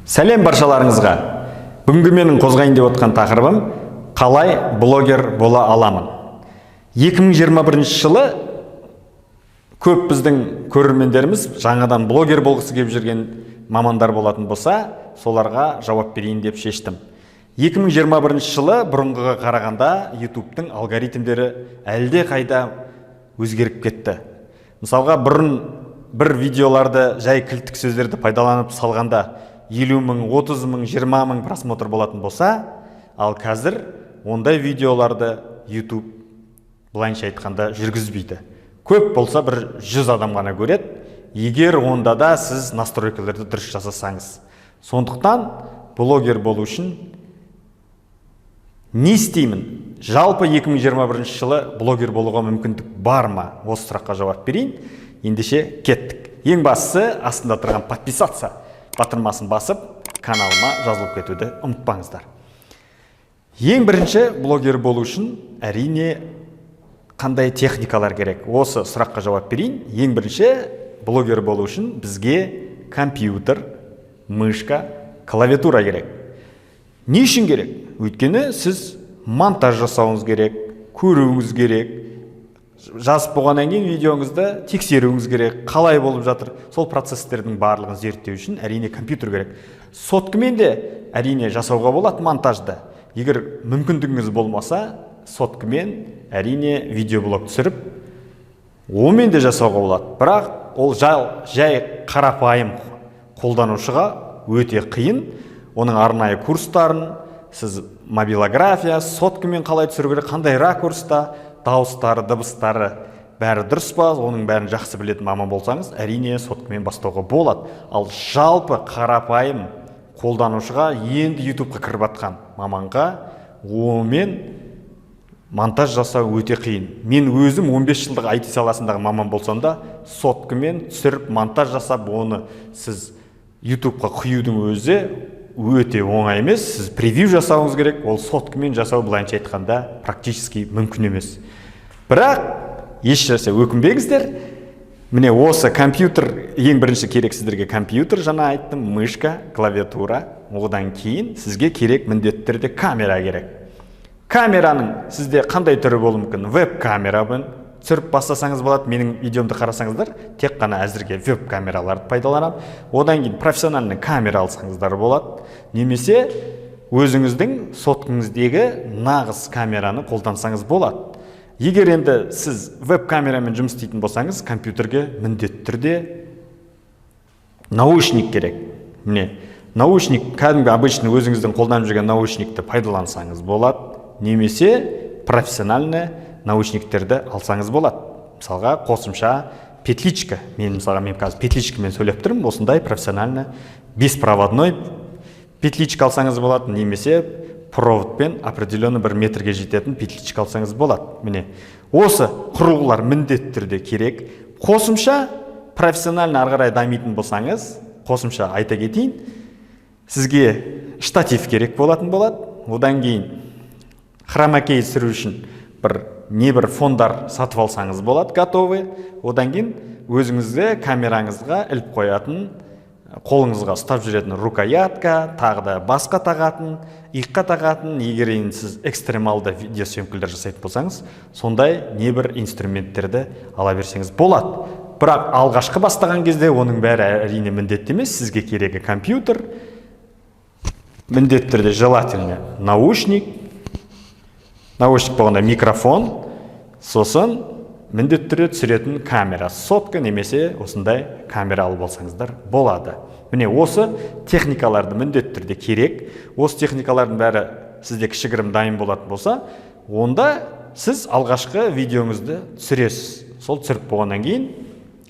Сәлем баршаларыңызға! Бүгінгі менің қозғайын деп отқан тақырыбым: қалай блогер бола аламын? 2021 жылы көп біздің көрермендеріміз жаңадан блогер болғысы келіп жүрген мамандар болатын болса, соларға жауап берейін деп шештім. 2021 жылы бұрынғыға қарағанда Ютубтың алгоритмдері әлде қайда өзгеріп кетті. Мысалға, бұрын бір видеоларды жай кілттік сөздерді пайдаланып салғанда 50 мың, 30 мың, 20 мың просмотр болатын болса, ал қазір ондай видеоларды YouTube былайынша айтқанда жүргізбейді. Көп болса, бір 100 адам ғана көреді, егер онда да сіз настройкаларды дұрыс жасасаңыз. Сондықтан блогер болу үшін не істеймін? Жалпы 2021 жылы блогер болуға мүмкіндік бар ма? Осы сұраққа жауап берейін. Ендеше кеттік. Ең бастысы, астында тұрған «подписаться» батырмасын басып, каналыма жазылып кетуді ұмытпаңыздар. Ең бірінші, блогер болу үшін, әрине, қандай техникалар керек? Осы сұраққа жауап берейін. Ең бірінші, блогер болу үшін бізге компьютер, мышка, клавиатура керек. Не үшін керек? Өйткені сіз монтаж жасауыңыз керек, көруіңіз керек, жазып болғаннан кейін видеоңызды тексеруіңіз керек, қалай болып жатыр. Сол процесстердің барлығын зерттеу үшін, әрине, компьютер керек. Соткамен де, әрине, жасауға болады монтажды. Егер мүмкіндігіңіз болмаса, соткамен, әрине, видеоблог түсіріп, онымен де жасауға болады. Бірақ ол жай қарапайым қолданушыға өте қиын. Оның арнайы курстарын, сіз мобилография, соткамен қалай түсіру керек, қандай ракурста, дауыстары, дыбыстары бәрі дұрыс па, оның бәрін жақсы білетін маман болсаңыз, әрине, соткамен бастауға болады. Ал жалпы қарапайым қолданушыға, енді Ютубқа кіріп жатқан маманға онымен монтаж жасау өте қиын. Мен өзім 15 жылдық IT саласындағы маман болсам да, соткамен түсіріп, монтаж жасап, оны сіз Ютубқа құюдың өзі өте оңай емес. Сіз превью жасауыңыз керек. Ол соткамен жасау, былайынша айтқанда, практически мүмкін емес. Бірақ еш нәрсе өкінбеңіздер. Міне, осы компьютер ең бірінші керек сіздерге. Компьютер, жаңа айттым, мышка, клавиатура. Одан кейін сізге керек, міндетті түрде камера керек. Камераның сізде қандай түрі болуы мүмкін? Веб камерамен түсіріп бастасаңыз болады. Менің видеомды қарасаңыздар, тек қана әзірге веб камераларды пайдаланамын. Одан кейін профессиональный камера алсаңыздар болады немесе өзіңіздің соткаңыздегі нағыз камераны қолдансаңыз болады. Егер енді сіз веб камерамен жұмыс істейтін болсаңыз, компьютерге міндетті түрде наушник керек. Міне, наушник, кәдімгі обычный өзіңіздің қолданып жүрген наушникті пайдалансаңыз болады немесе профессиональный наушниктерді алсаңыз болады. Мысалға, қосымша петличка. Мен, мысалға, мен қазір петличкамен сөйлеп тұрмын. Осындай профессиональный беспроводной петличка алсаңыз болады немесе проводпен определенный бір метрге жететін петличка алсаңыз болады. Міне, осы құрылғылар міндетті түрде керек. Қосымша профессионально ары қарай дамитын болсаңыз, қосымша айта кетейін, сізге штатив керек болатын болады. Одан кейін хромакей түсіру үшін бір не бір фондар сатып алсаңыз болады, готовый. Одан кейін өзіңізге, камераңызға іліп қоятын, қолыңызға ұстап жүретін рукоятка, тағы да басқа тағатын, иыққа тағатын, егер енді сіз экстремалды видеосъемкалар жасайтын болсаңыз, сондай небір инструменттерді ала берсеңіз болады. Бірақ алғашқы бастаған кезде оның бәрі, әрине, міндетті емес. Сізге керегі компьютер, міндетті түрде, желательно, наушник, наушник болғанда микрофон, сосын міндетті түрде түсіретін камера, сотка немесе осындай камера алып алсаңыздар болады. Міне, осы техникаларды міндетті түрде керек. Осы техникалардың бәрі сізде кішігірім дайын болатын болса, онда сіз алғашқы видеоңызды түсіресіз. Сол түсіріп болғаннан кейін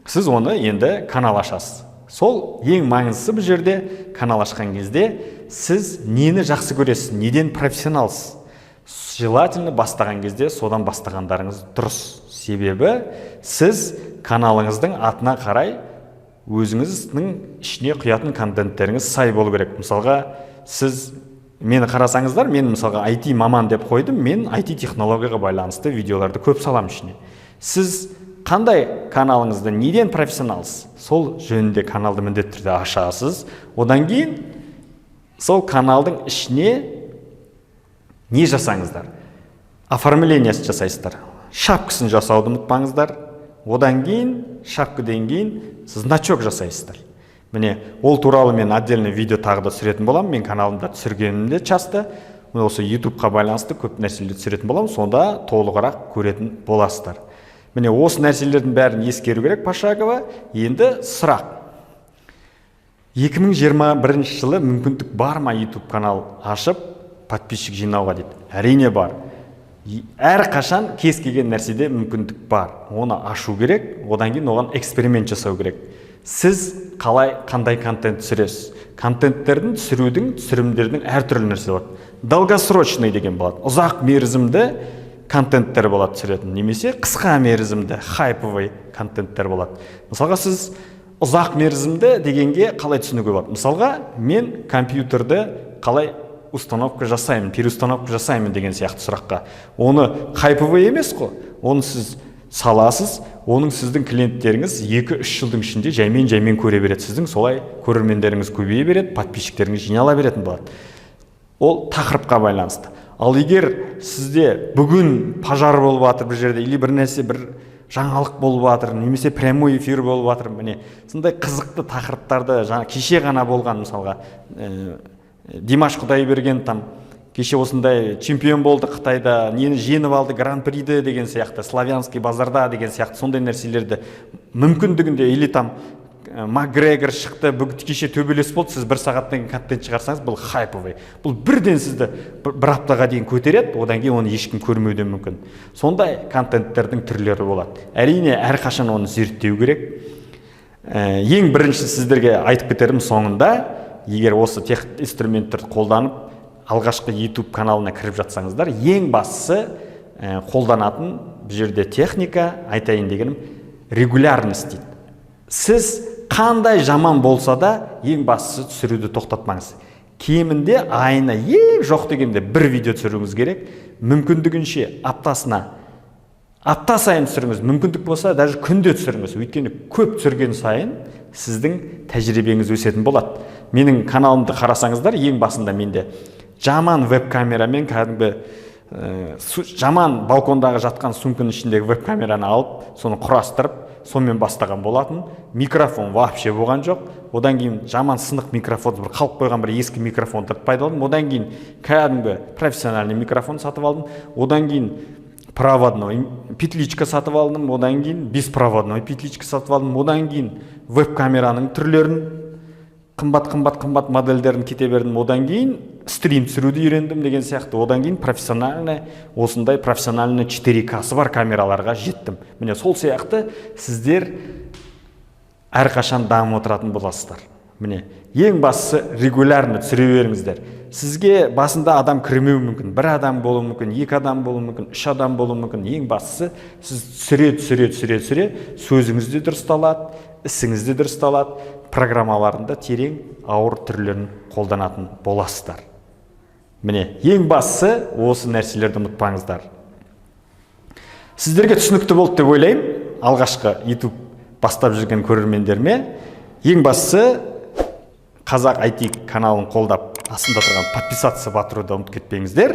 сіз оны енді канал ашасыз. Сол ең маңыздысы бұл жерде, канал ашқан кезде сіз нені жақсы көресіз, неден профессионалсыз, желательно бастаған кезде содан бастағандарыңыз дұрыс. Себебі сіз каналыңыздың атына қарай өзіңіздің ішіне құятын контенттеріңіз сай болу керек. Мысалға, сіз мені қарасаңыздар, мен, мысалға, IT маман деп қойдым. Мен IT технологияға байланысты видеоларды көп саламын ішіне. Сіз қандай каналыңызды, неден профессионалсыз, сол жөнінде каналды міндетті түрде ашасыз. Одан кейін Сол каналдың ішіне не жасаңыздар? Оформление сін жасайсыздар, шапкасын жасауды ұмытпаңыздар. Одан кейін, шапкадан кейін значок жасайсыздар. Міне, ол туралы мен отдельный видео тағы да түсіретін боламын. Мен каналымда түсіргенімде, часто осы Ютубқа байланысты көп нәрселерді түсіретін боламын, сонда толығырақ көретін боласыздар. Міне, осы нәрселердің бәрін ескеру керек пошагово. Енді сұрақ: 2021 жылы мүмкіндік бар ма YouTube канал ашып, подписчик жинауға дейді. Әрине, бар. Әрқашан кез келген нәрседе мүмкіндік бар. Оны ашу керек, одан кейін оған эксперимент жасау керек. Сіз қалай, қандай контент түсіресіз? Контенттердің түсірудің, түсірімдердің әртүрлі нәрсе болады. Долгосрочный деген болады, ұзақ мерзімді контенттер болады түсіретін, немесе қысқа мерзімді хайповый контенттер болады. Мысалға, сіз ұзақ мерзімді дегенге қалай түсінуге болады? Мысалға, мен компьютерді қалай установка жасаймын, переустановка жасаймын деген сияқты сұраққа, оны хайповый емес қой, оны сіз саласыз, оның сіздің клиенттеріңіз 2-3 жылдың ішінде жаймен жаймен көре береді. Сіздің солай көрермендеріңіз көбейе береді, подписчиктеріңіз жинала беретін болады. Ол тақырыпқа байланысты. Ал егер сізде бүгін пожар болып жатыр бір жерде или бір нәрсе, бір жаңалық болып жатыр немесе прямой эфир болып жатыр, міне, сондай қызықты тақырыптарды, жаңа кеше ғана болған, мысалға, Димаш Құдайберген там кеше осындай чемпион болды Қытайда, нені жеңіп алды, гран-приді деген сияқты, Славянский базарда деген сияқты, сондай нәрселерді мүмкіндігінде, или там Макгрегор шықты бүгін, кеше төбелес болды, сіз бір сағаттан кейін контент шығарсаңыз, бұл хайповый, бұл бірден сізді бір аптаға дейін көтереді, одан кейін оны ешкім көрмеуі де мүмкін. Сондай контенттердің түрлері болады. Әрине, әрқашан оны зерттеу керек. Ең бірінші сіздерге айтып кетерім соңында: егер осы тех инструменттерді қолданып, алғашқы YouTube каналына кіріп жатсаңыздар, ең бастысы қолданатын бұл жерде техника, айтайын дегенім, регулярность дейді. Сіз қандай жаман болса да, ең бастысы, түсіруді тоқтатпаңыз. Кемінде айына ең жоқ дегенде бір видео түсіруіңіз керек. Мүмкіндігінше аптасына, апта сайын түсіріңіз, мүмкіндік болса, даже күнде түсіріңіз. Өйткені көп түсірген сайын сіздің тәжірибеңіз өсетін болады. Менің каналымды қарасаңыздар, ең басында менде жаман веб камерамен, кәдімгі жаман балкондағы жатқан сумканың ішіндегі веб камераны алып, соны құрастырып, сонымен бастаған болатын. Микрофон вообще болған жоқ. Одан кейін жаман сынық микрофон, бір қалып қойған бір ескі микрофондарды пайдаландым. Одан кейін кәдімгі профессиональный микрофон сатып алдым. Одан кейін проводной петличка сатып алдым. Одан кейін беспроводной петличка сатып алдым. Одан кейін веб камераның түрлерін, қымбат, қымбат, қымбат модельдерін кете бердім. Одан кейін стрим түсіруді үйрендім деген сияқты. Одан кейін профессиональный, осындай профессиональный 4К-сы бар камераларға жеттім. Міне, сол сияқты сіздер әрқашан дамып отыратын боласыздар. Міне, ең бастысы, регулярно түсіре беріңіздер. Сізге басында адам кірмеуі мүмкін, бір адам болуы мүмкін, екі адам болуы мүмкін, үш адам болуы мүмкін. Ең бастысы, сіз түсіре, түсіре, түсіре, түсіре, сөзіңіз де дұрысталады, ісіңіз де дұрысталады, программаларында терең, ауыр түрлерін қолданатын боласыздар. Міне, ең бастысы, осы нәрселерді ұмытпаңыздар. Сіздерге түсінікті болды деп ойлаймын. Алғашқы YouTube бастап жүрген көрермендеріме, ең бастысы, Қазақ IT каналын қолдап, астында тұрған подписаться батыруды ұмытып кетпеңіздер.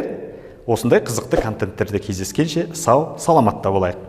Осындай қызықты контенттерде кездескенше, сау саламатта болайық.